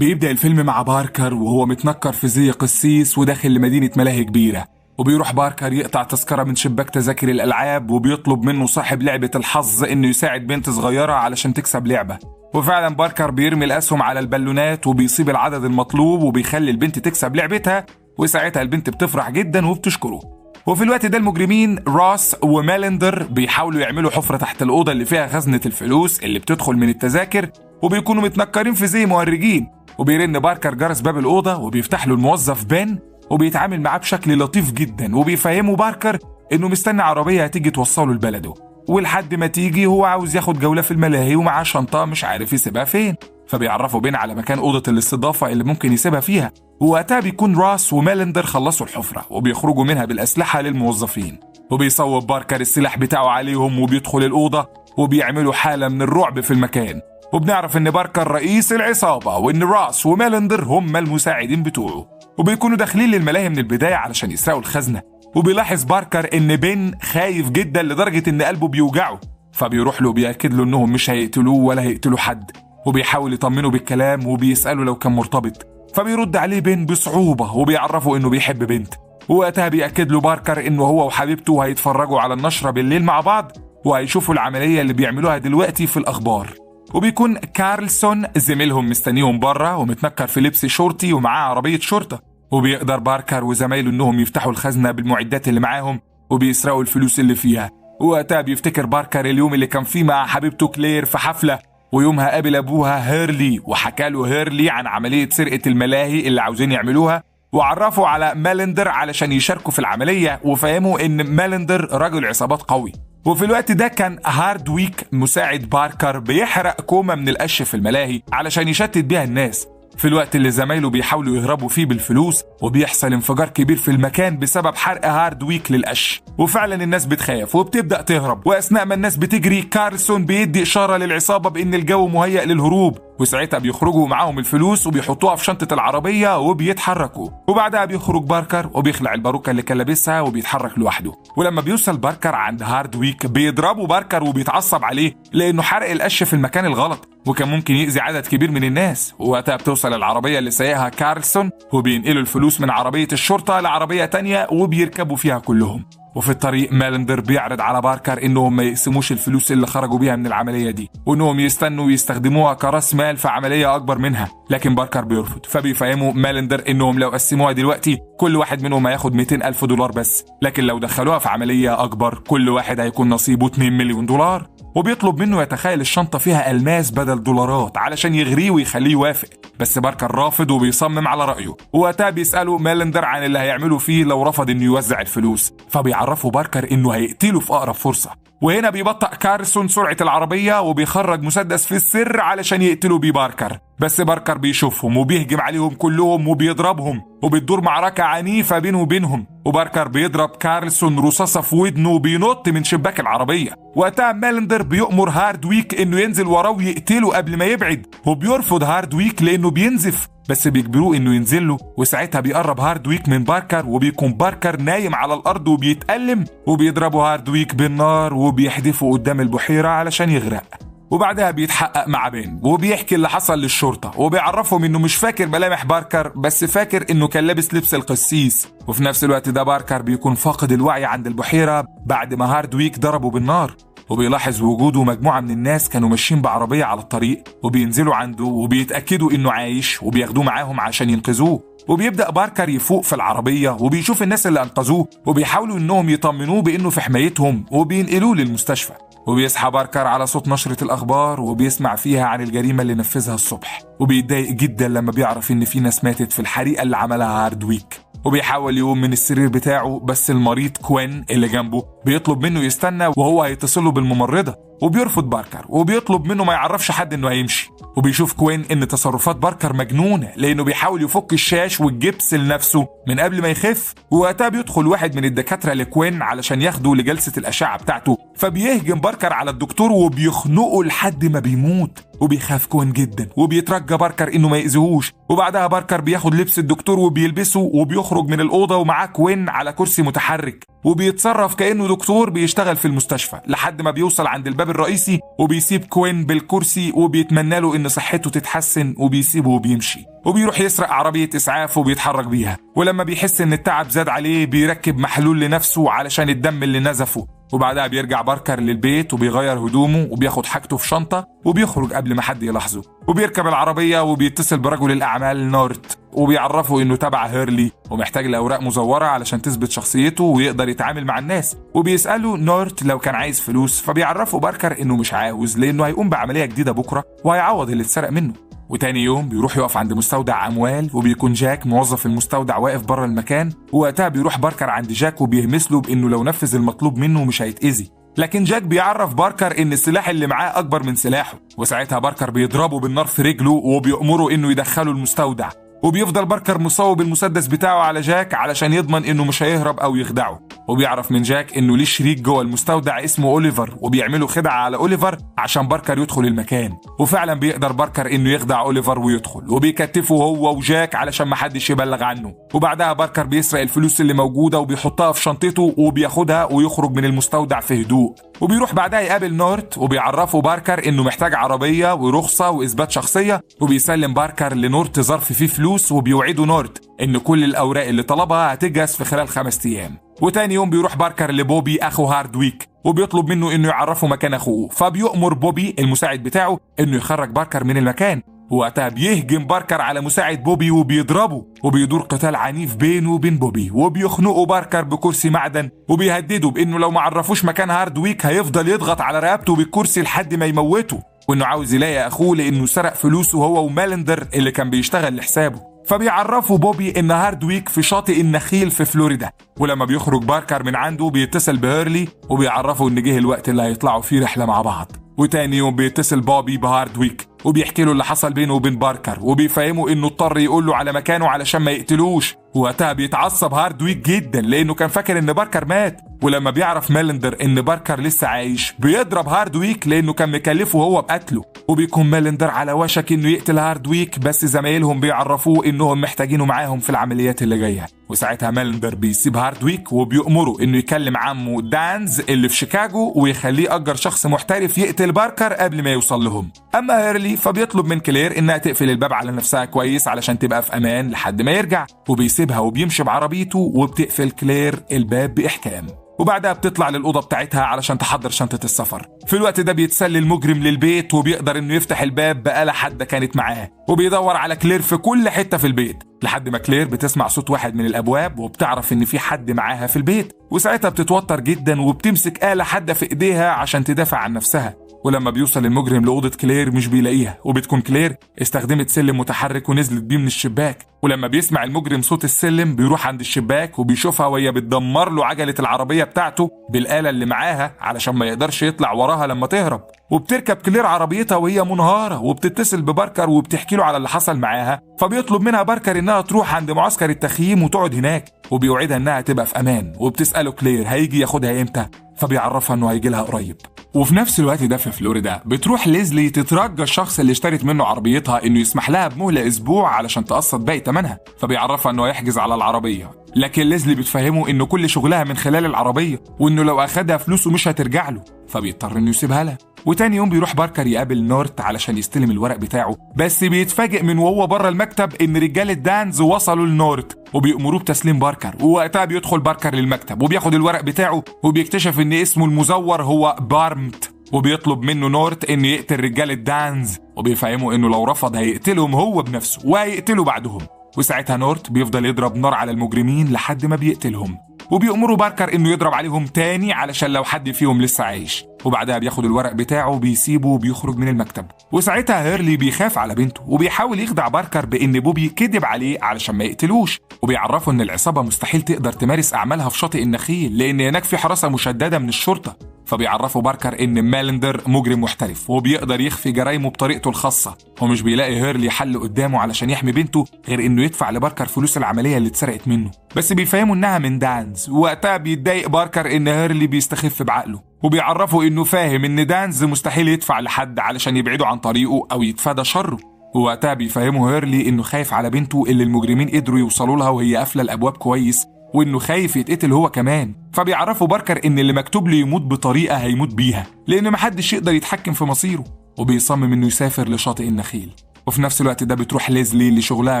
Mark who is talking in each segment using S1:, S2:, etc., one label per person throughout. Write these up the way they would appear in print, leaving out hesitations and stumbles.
S1: بيبدأ الفيلم مع باركر وهو متنكر في زي قسيس وداخل لمدينة ملاهي كبيرة، وبيروح باركر يقطع تذكرة من شباك تذاكر الألعاب، وبيطلب منه صاحب لعبة الحظ إنه يساعد بنت صغيرة علشان تكسب لعبة. وفعلا باركر بيرمي الأسهم على البالونات وبيصيب العدد المطلوب وبيخلي البنت تكسب لعبتها، وساعتها البنت بتفرح جدا وبتشكره. وفي الوقت ده المجرمين راس ومالندر بيحاولوا يعملوا حفرة تحت الأوضة اللي فيها خزنة الفلوس اللي بتدخل من التذاكر، وبيكونوا متنكرين في زي مهرجين. وبيرن باركر جرس باب الأوضة وبيفتح له الموظف بن، وبيتعامل معاه بشكل لطيف جدا، وبيفهمه باركر إنه مستني عربية هتيجي توصله لبلده، ولحد ما تيجي هو عاوز ياخد جولة في الملاهي ومعاه شنطة مش عارف يسيبها فين. فبيعرفوا بين على مكان أوضة الاستضافة اللي ممكن يسيبها فيها. ووقتها بيكون راس ومالندر خلصوا الحفرة وبيخرجوا منها بالأسلحة للموظفين، وبيصوب باركر السلاح بتاعه عليهم وبيدخل الأوضة وبيعملوا حالة من الرعب في المكان. وبنعرف إن باركر رئيس العصابة وإن راس ومالندر هم المساعدين بتوعه، وبيكونوا داخلين للملاهي من البداية علشان يسرقوا الخزنة. وبيلاحظ باركر إن بن خايف جدا لدرجة إن قلبه بيوجعه، فبيروح له بيأكد له إنهم مش هيقتلوه ولا هيقتلوا حد، وبيحاول يطمنه بالكلام وبيسأله لو كان مرتبط، فبيرد عليه بن بصعوبة وبيعرفه إنه بيحب بنت. ووقتها بيأكد له باركر إنه هو وحبيبته هيتفرجوا على النشرة بالليل مع بعض وهيشوفوا العملية اللي بيعملوها دلوقتي في الأخبار. وبيكون كارلسون زميلهم مستنيهم بره ومتنكر في لبس شرطي ومعاه عربية شرطة، وبيقدر باركر وزمايله إنهم يفتحوا الخزنة بالمعدات اللي معاهم وبيسرقوا الفلوس اللي فيها. وقتها بيفتكر باركر اليوم اللي كان فيه مع حبيبته كلير في حفلة، ويومها قابل أبوها هيرلي وحكى له هيرلي عن عملية سرقة الملاهي اللي عاوزين يعملوها، وعرفوا على مالندر علشان يشاركوا في العملية، وفهموا إن مالندر رجل عصابات قوي. وفي الوقت ده كان هاردويك مساعد باركر بيحرق كومة من القش في الملاهي علشان يشتت بيها الناس، في الوقت اللي زمايله بيحاولوا يهربوا فيه بالفلوس، وبيحصل انفجار كبير في المكان بسبب حرق هاردويك للقش. وفعلا الناس بتخاف وبتبدأ تهرب، وأثناء ما الناس بتجري كارلسون بيدي إشارة للعصابة بإن الجو مهيأ للهروب، وساعتها بيخرجوا معاهم الفلوس وبيحطوها في شنطة العربية وبيتحركوا. وبعدها بيخرج باركر وبيخلع الباروكة اللي كان لابسها وبيتحرك لوحده. ولما بيوصل باركر عند هاردويك بيضربه باركر وبيتعصب عليه لأنه حرق القش في المكان الغلط وكان ممكن يأذي عدد كبير من الناس. ووقتها بتوصل العربية اللي سايقها كارلسون وبينقلوا الفلوس من عربية الشرطة لعربية تانية وبيركبوا فيها كلهم. وفي الطريق مالندر بيعرض على باركر انهم ما يقسموش الفلوس اللي خرجوا بيها من العملية دي، وانهم يستنوا ويستخدموها كراس مال في عملية اكبر منها، لكن باركر بيرفض. فبيفهموا مالندر انهم لو قسموها دلوقتي كل واحد منهم هياخد 200,000 دولار بس، لكن لو دخلوها في عملية اكبر كل واحد هيكون نصيبه 2 مليون دولار. وبيطلب منه يتخيل الشنطة فيها ألماس بدل دولارات علشان يغريه ويخليه يوافق، بس باركر رافض وبيصمم على رأيه. وقتها بيسأله مالندر عن اللي هيعمله فيه لو رفض انه يوزع الفلوس، فبيعرفه باركر انه هيقتله في اقرب فرصة. وهنا بيبطأ كارلسون سرعة العربية وبيخرج مسدس في السر علشان يقتلوا بيه باركر، بس باركر بيشوفهم وبيهجم عليهم كلهم وبيضربهم، وبتدور معركة عنيفة بينه وبينهم. وباركر بيضرب كارلسون رصاصة في ودنه وبينط من شباك العربية. وقتها مالندر بيأمر هاردويك انه ينزل وراه ويقتله قبل ما يبعد، وبيرفض هاردويك لانه بينزف، بس بيجبروه انه ينزل له. وساعتها بيقرب هاردويك من باركر وبيكون باركر نايم على الارض وبيتألم، وبيضربه هاردويك بالنار وبيحدفه قدام البحيرة علشان يغرق. وبعدها بيتحقق مع بن وبيحكي اللي حصل للشرطة، وبيعرفهم انه مش فاكر ملامح باركر بس فاكر انه كان لابس لبس القسيس. وفي نفس الوقت ده باركر بيكون فاقد الوعي عند البحيرة بعد ما هاردويك ضربه بالنار، وبيلاحظ وجوده مجموعة من الناس كانوا ماشيين بعربية على الطريق، وبينزلوا عنده وبيتأكدوا انه عايش وبياخدوه معاهم عشان ينقذوه. وبيبدأ باركر يفوق في العربية وبيشوف الناس اللي أنقذوه وبيحاولوا انهم يطمنوه بانه في حمايتهم وبينقلوه للمستشفى. وبيصحى باركر على صوت نشرة الأخبار وبيسمع فيها عن الجريمة اللي نفذها الصبح، وبيتضايق جدا لما بيعرف إن في ناس ماتت في الحريقة اللي عملها هاردويك. وبيحاول يقوم من السرير بتاعه بس المريض كوين اللي جنبه بيطلب منه يستنى وهو هيتصله بالممرضة، وبيرفض باركر وبيطلب منه ما يعرفش حد انه هيمشي. وبيشوف كوين ان تصرفات باركر مجنونة لانه بيحاول يفك الشاش والجبس لنفسه من قبل ما يخف. ووقتها بيدخل واحد من الدكاترة لكوين علشان ياخده لجلسة الأشعة بتاعته، فبيهجم باركر على الدكتور وبيخنقه لحد ما بيموت. وبيخاف كوين جدا وبيترجى باركر انه ما يأذيهوش. وبعدها باركر بياخد لبس الدكتور وبيلبسه وبيخرج من الأوضة ومعاه كوين على كرسي متحرك. وبيتصرف كأنه دكتور بيشتغل في المستشفى لحد ما بيوصل عند الباب الرئيسي، وبيسيب كوين بالكرسي وبيتمنى له ان صحته تتحسن وبيسيبه وبيمشي، وبيروح يسرق عربية إسعاف وبيتحرك بيها. ولما بيحس ان التعب زاد عليه بيركب محلول لنفسه علشان الدم اللي نزفه. وبعدها بيرجع باركر للبيت وبيغير هدومه وبياخد حاجته في شنطة وبيخرج قبل ما حد يلاحظه، وبيركب العربية وبيتصل برجل الأعمال نورت وبيعرفه إنه تبع هيرلي ومحتاج لأوراق مزورة علشان تثبت شخصيته ويقدر يتعامل مع الناس. وبيسأله نورت لو كان عايز فلوس، فبيعرفه باركر إنه مش عاوز لأنه هيقوم بعملية جديدة بكرة وهيعوض اللي اتسرق منه. وتاني يوم بيروح يقف عند مستودع أموال، وبيكون جاك موظف المستودع واقف بره المكان. ووقتها بيروح باركر عند جاك وبيهمس له بإنه لو نفذ المطلوب منه مش هيتأذي، لكن جاك بيعرف باركر إن السلاح اللي معاه أكبر من سلاحه، وساعتها باركر بيضربه بالنار في رجله وبيأمره إنه يدخله المستودع. وبيفضل باركر مصوب المسدس بتاعه على جاك علشان يضمن إنه مش هيهرب أو يخدعه. وبيعرف من جاك إنه ليه شريك جوه المستودع اسمه أوليفر، وبيعملوا خدعة على أوليفر عشان باركر يدخل المكان. وفعلا بيقدر باركر إنه يخدع أوليفر ويدخل، وبيكتفه هو وجاك علشان محدش يبلغ عنه. وبعدها باركر بيسرق الفلوس اللي موجودة وبيحطها في شنطته وبياخدها ويخرج من المستودع في هدوء. وبيروح بعدها يقابل نورت وبيعرفه باركر إنه محتاج عربية ورخصة وإثبات شخصية، وبيسلم باركر لنورت ظرف فيه فلوس، وبيوعده نورت إن كل الأوراق اللي طلبها هتجهز في خلال 5 أيام. وتاني يوم بيروح باركر لبوبي أخو هاردويك وبيطلب منه إنه يعرفه مكان أخوه، فبيؤمر بوبي المساعد بتاعه إنه يخرج باركر من المكان. وقتها بيهجم باركر على مساعد بوبي وبيضربه، وبيدور قتال عنيف بينه وبين بوبي، وبيخنقه باركر بكرسي معدن وبيهدده بإنه لو ما عرفوش مكان هاردويك هيفضل يضغط على رقبته بالكرسي لحد ما يموته، وإنه عاوز يلاقي أخوه لإنه سرق فلوسه هو ومالندر اللي كان بيشتغل لحسابه. فبيعرفوا بوبي إن هاردويك في شاطئ النخيل في فلوريدا. ولما بيخرج باركر من عنده بيتصل بهيرلي وبيعرفوا إن جه الوقت اللي هيطلعوا فيه رحلة مع بعض. وتاني يوم بيتصل بوبي بهاردويك وبيحكي له اللي حصل بينه وبين باركر، وبيفهمه انه اضطر يقول له على مكانه علشان ما يقتلوش. وقتها بيتعصب هاردويك جدا لانه كان فاكر ان باركر مات. ولما بيعرف مالندر ان باركر لسه عايش بيضرب هاردويك لانه كان مكلفه هو بقتله. وبيكون مالندر على وشك انه يقتل هاردويك، بس زمايلهم بيعرفوه انهم محتاجينه معاهم في العمليات اللي جايه. وساعتها مالندر بيسيب هاردويك وبيأمره انه يكلم عمه دانز اللي في شيكاغو ويخليه يأجر شخص محترف يقتل باركر قبل ما يوصل لهم. اما هيرلي فبيطلب من كلير انها تقفل الباب على نفسها كويس علشان تبقى في امان لحد ما يرجع، وبيسيبها وبيمشي بعربيته وبتقفل كلير الباب بإحكام. وبعدها بتطلع للأوضة بتاعتها علشان تحضر شنطة السفر. في الوقت ده بيتسلل المجرم للبيت وبيقدر انه يفتح الباب بآلة حادة كانت معاه، وبيدور على كلير في كل حتة في البيت لحد ما كلير بتسمع صوت واحد من الأبواب وبتعرف ان في حد معاها في البيت. وساعتها بتتوتر جدا وبتمسك آلة حادة في ايديها عشان تدافع عن نفسها. ولما بيوصل المجرم لأوضة كلير مش بيلاقيها، وبتكون كلير استخدمت سلم متحرك ونزلت بيه من الشباك. ولما بيسمع المجرم صوت السلم بيروح عند الشباك وبيشوفها وهي بتدمر له عجلة العربية بتاعته بالآلة اللي معاها علشان ما يقدرش يطلع وراها لما تهرب. وبتركب كلير عربيتها وهي منهارة وبتتصل بباركر وبتحكي له على اللي حصل معاها، فبيطلب منها باركر انها تروح عند معسكر التخييم وتقعد هناك، وبيوعدها انها تبقى في امان. وبتسأله كلير هيجي ياخدها امتى، فبيعرفها انه هيجي لها قريب. وفي نفس الوقت ده في فلوريدا بتروح ليزلي تترجى الشخص اللي اشترت منه عربيتها انه يسمح لها بمهلة اسبوع علشان تقسط باقي ثمنها، فبيعرفها انه هيحجز على العربية. لكن ليزلي بتفهمه انه كل شغلها من خلال العربية وانه لو اخدها فلوسه مش هترجع له، فبيضطر انه يسيبها لها. وتاني يوم بيروح باركر يقابل نورت علشان يستلم الورق بتاعه، بس بيتفاجئ من وهو بره المكتب ان رجالة دانز وصلوا لنورت وبيأمروه بتسليم باركر. ووقتها بيدخل باركر للمكتب وبياخد الورق بتاعه وبيكتشف ان اسمه المزور هو بارمت، وبيطلب منه نورت ان يقتل رجالة دانز، وبيفهمه انه لو رفض هيقتلهم هو بنفسه وهيقتلوا بعدهم. وساعتها نورت بيفضل يضرب نار على المجرمين لحد ما بيقتلهم، وبيأمروا باركر انه يضرب عليهم تاني علشان لو حد فيهم لسه عايش. وبعدها بياخد الورق بتاعه وبيسيبه وبيخرج من المكتب. وساعتها هيرلي بيخاف على بنته وبيحاول يخدع باركر بان بوبي كذب عليه علشان ما يقتلوش، وبيعرفه ان العصابة مستحيل تقدر تمارس اعمالها في شاطئ النخيل لان هناك في حراسة مشددة من الشرطة. فبيعرفوا باركر ان مالندر مجرم محترف وبيقدر يخفي جرايمه بطريقته الخاصة، ومش بيلاقي هيرلي حل قدامه علشان يحمي بنته غير انه يدفع لباركر فلوس العملية اللي اتسرقت منه، بس بيفهموا انها من دانز. وقتها بيتضايق باركر ان هيرلي بيستخف بعقله، وبيعرفوا انه فاهم ان دانز مستحيل يدفع لحد علشان يبعده عن طريقه او يتفادى شره. ووقتها بيفهموا هيرلي انه خايف على بنته اللي المجرمين قدروا يوصلوا لها وهي قافله الابواب كويس، وإنه خايف يتقتل هو كمان. فبيعرفوا باركر إن اللي مكتوب له يموت بطريقة هيموت بيها، لأن محدش يقدر يتحكم في مصيره، وبيصمم إنه يسافر لشاطئ النخيل. وفي نفس الوقت ده بتروح ليزلي لشغلها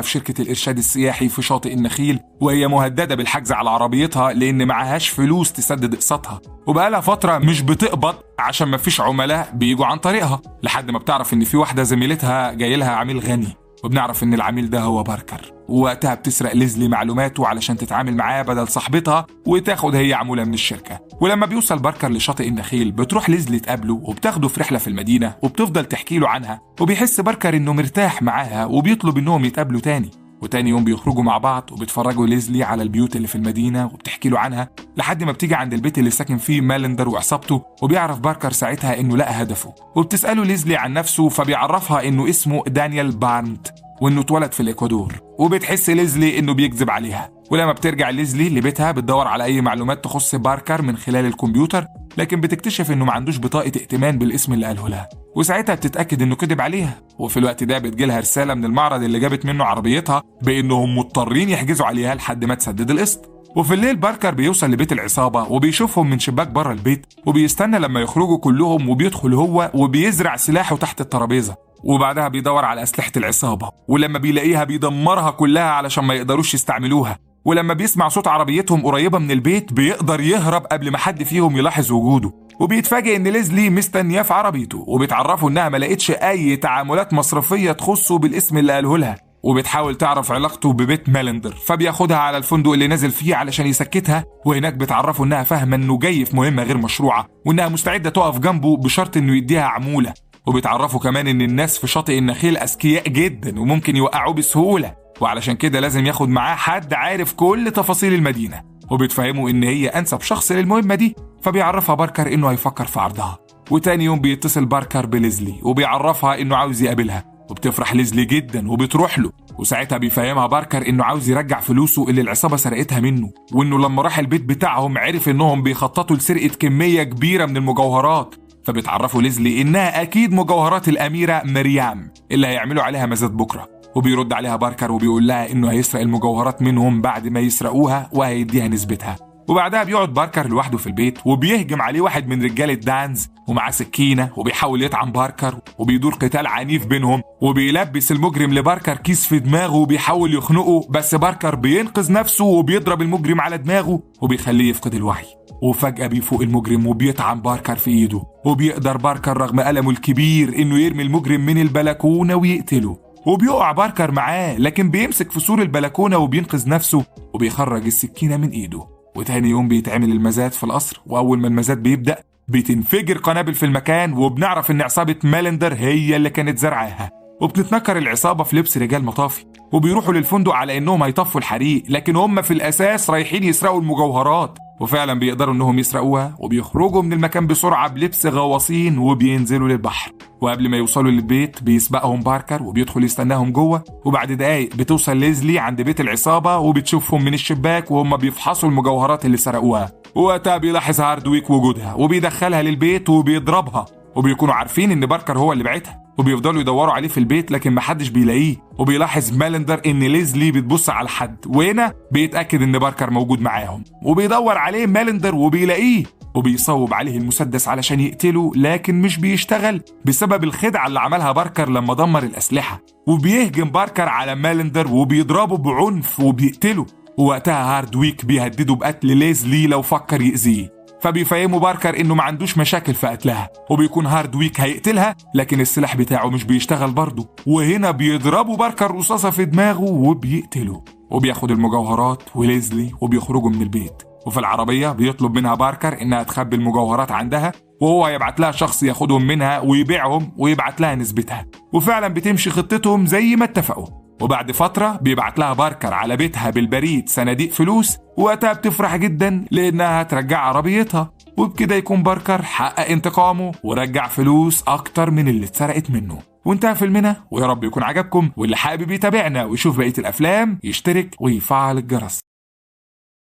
S1: في شركة الإرشاد السياحي في شاطئ النخيل، وهي مهددة بالحجز على عربيتها لأن معهاش فلوس تسدد اقساطها، وبقالها فترة مش بتقبض عشان مفيش عملاء بيجوا عن طريقها، لحد ما بتعرف إن في واحدة زميلتها جاي لها عميل غني، وبنعرف إن العميل ده هو باركر. ووقتها بتسرق ليزلي معلوماته علشان تتعامل معاه بدل صاحبتها وتاخد هي عمولة من الشركة. ولما بيوصل باركر لشاطئ النخيل بتروح ليزلي تقابله وبتاخده في رحلة في المدينة وبتفضل تحكي له عنها، وبيحس باركر إنه مرتاح معاها وبيطلب إنهم يتقابلوا تاني. وتاني يوم بيخرجوا مع بعض وبيتفرجوا ليزلي على البيوت اللي في المدينة وبتحكي له عنها، لحد ما بتيجي عند البيت اللي ساكن فيه مالندر وعصابته، وبيعرف باركر ساعتها إنه لقى هدفه. وبتسأله ليزلي عن نفسه فبيعرفها إنه اسمه دانيال بارنت وإنه اتولد في الإكوادور، وبتحس ليزلي إنه بيكذب عليها. ولما بترجع ليزلي لبيتها بتدور على أي معلومات تخص باركر من خلال الكمبيوتر، لكن بتكتشف إنه ما عندوش بطاقة ائتمان بالاسم اللي قاله لها، وساعتها بتتأكد إنه كذب عليها. وفي الوقت ده بتجيلها رسالة من المعرض اللي جابت منه عربيتها بإنهم مضطرين يحجزوا عليها لحد ما تسدد القسط. وفي الليل باركر بيوصل لبيت العصابة وبيشوفهم من شباك بره البيت، وبيستنى لما يخرجوا كلهم وبيدخل هو وبيزرع سلاحه تحت الترابيزة، وبعدها بيدور على أسلحة العصابة، ولما بيلاقيها بيدمرها كلها علشان ما يقدروش يستعملوها. ولما بيسمع صوت عربيتهم قريبة من البيت بيقدر يهرب قبل ما حد فيهم يلاحظ وجوده، وبيتفاجئ إن ليزلي مستنياه في عربيته، وبيتعرفوا إنها ما لقتش أي تعاملات مصرفية تخصه بالاسم اللي قاله لها، وبتحاول تعرف علاقته ببيت مالندر، فبياخدها على الفندق اللي نازل فيه علشان يسكتها. وهناك بتعرفوا إنها فاهمة إنه جاي في مهمة غير مشروعة وإنها مستعدة تقف جنبه بشرط إنه يديها عمولة. وبيتعرفوا كمان إن الناس في شاطئ النخيل أذكياء جدا وممكن يوقعوه بسهولة، وعلشان كده لازم ياخد معاه حد عارف كل تفاصيل المدينة، وبيتفهموا إن هي أنسب شخص للمهمة دي. فبيعرفها باركر إنه هيفكر في عرضها. وتاني يوم بيتصل باركر بليزلي وبيعرفها إنه عاوز يقابلها، وبتفرح ليزلي جدا وبتروح له. وساعتها بيفهمها باركر إنه عاوز يرجع فلوسه اللي العصابة سرقتها منه، وإنه لما راح البيت بتاعهم عرف إنهم بيخططوا لسرقة كمية كبيرة من المجوهرات. فبيتعرفوا ليزلي إنها أكيد مجوهرات الأميرة مريم اللي هيعملوا عليها مزاد بكرة. وبيرد عليها باركر وبيقول لها إنه هيسرق المجوهرات منهم بعد ما يسرقوها وهيديها نسبتها. وبعدها بيقعد باركر لوحده في البيت وبيهجم عليه واحد من رجالة دانز ومعاه سكينة وبيحاول يطعن باركر، وبيدور قتال عنيف بينهم، وبيلبس المجرم لباركر كيس في دماغه وبيحاول يخنقه، بس باركر بينقذ نفسه وبيضرب المجرم على دماغه وبيخليه يفقد الوعي. وفجأة بيفوق المجرم وبيطعن باركر في ايده، وبيقدر باركر رغم ألمه الكبير انه يرمي المجرم من البلكونة ويقتله، وبيقع باركر معاه لكن بيمسك في سور البلكونة وبينقذ نفسه وبيخرج السكينة من ايده. وتاني يوم بيتعمل المزاد في القصر، وأول ما المزاد بيبدأ بتنفجر قنابل في المكان، وبنعرف إن عصابة مالندر هي اللي كانت زرعاها. وبتتنكر العصابة في لبس رجال مطافي وبيروحوا للفندق على إنهم هيطفوا الحريق، لكن هم في الأساس رايحين يسرقوا المجوهرات، وفعلا بيقدروا إنهم يسرقوها وبيخرجوا من المكان بسرعة بلبس غواصين وبينزلوا للبحر. وقبل ما يوصلوا للبيت بيسبقهم باركر وبيدخل يستناهم جوه. وبعد دقايق بتوصل ليزلي عند بيت العصابة وبتشوفهم من الشباك وهم بيفحصوا المجوهرات اللي سرقوها. وقتها بيلاحظ هاردويك وجودها وبيدخلها للبيت وبيضربها، وبيكونوا عارفين ان باركر هو اللي بعتها، وبيفضلوا يدوروا عليه في البيت لكن محدش بيلاقيه. وبيلاحظ مالندر ان ليزلي بتبص على حد، وهنا بيتأكد ان باركر موجود معاهم، وبيدور عليه مالندر وبيلاقيه وبيصوب عليه المسدس علشان يقتله، لكن مش بيشتغل بسبب الخدعة اللي عملها باركر لما دمر الأسلحة. وبيهجم باركر على مالندر وبيضربه بعنف وبيقتله، ووقتها هاردويك بيهدده بقتل ليزلي لو فكر يأذيه. فبيفهموا باركر انه ما عندوش مشاكل في قتلها، وبيكون هاردويك هيقتلها لكن السلاح بتاعه مش بيشتغل برضه، وهنا بيضربوا باركر رصاصة في دماغه وبيقتله. وبياخد المجوهرات وليزلي وبيخرجوا من البيت. وفي العربية بيطلب منها باركر انها تخبي المجوهرات عندها، وهو هيبعت لها شخص ياخدهم منها ويبيعهم ويبعت لها نسبتها. وفعلا بتمشي خطتهم زي ما اتفقوا. وبعد فترة بيبعت لها باركر على بيتها بالبريد صناديق فلوس، وقتها بتفرح جدا لأنها ترجع عربيتها، وبكده يكون باركر حقق انتقامه ورجع فلوس أكتر من اللي اتسرقت منه. وانتهى فيلمنا، ويا رب يكون عجبكم، واللي حابب يتابعنا ويشوف بقية الأفلام يشترك ويفعل الجرس.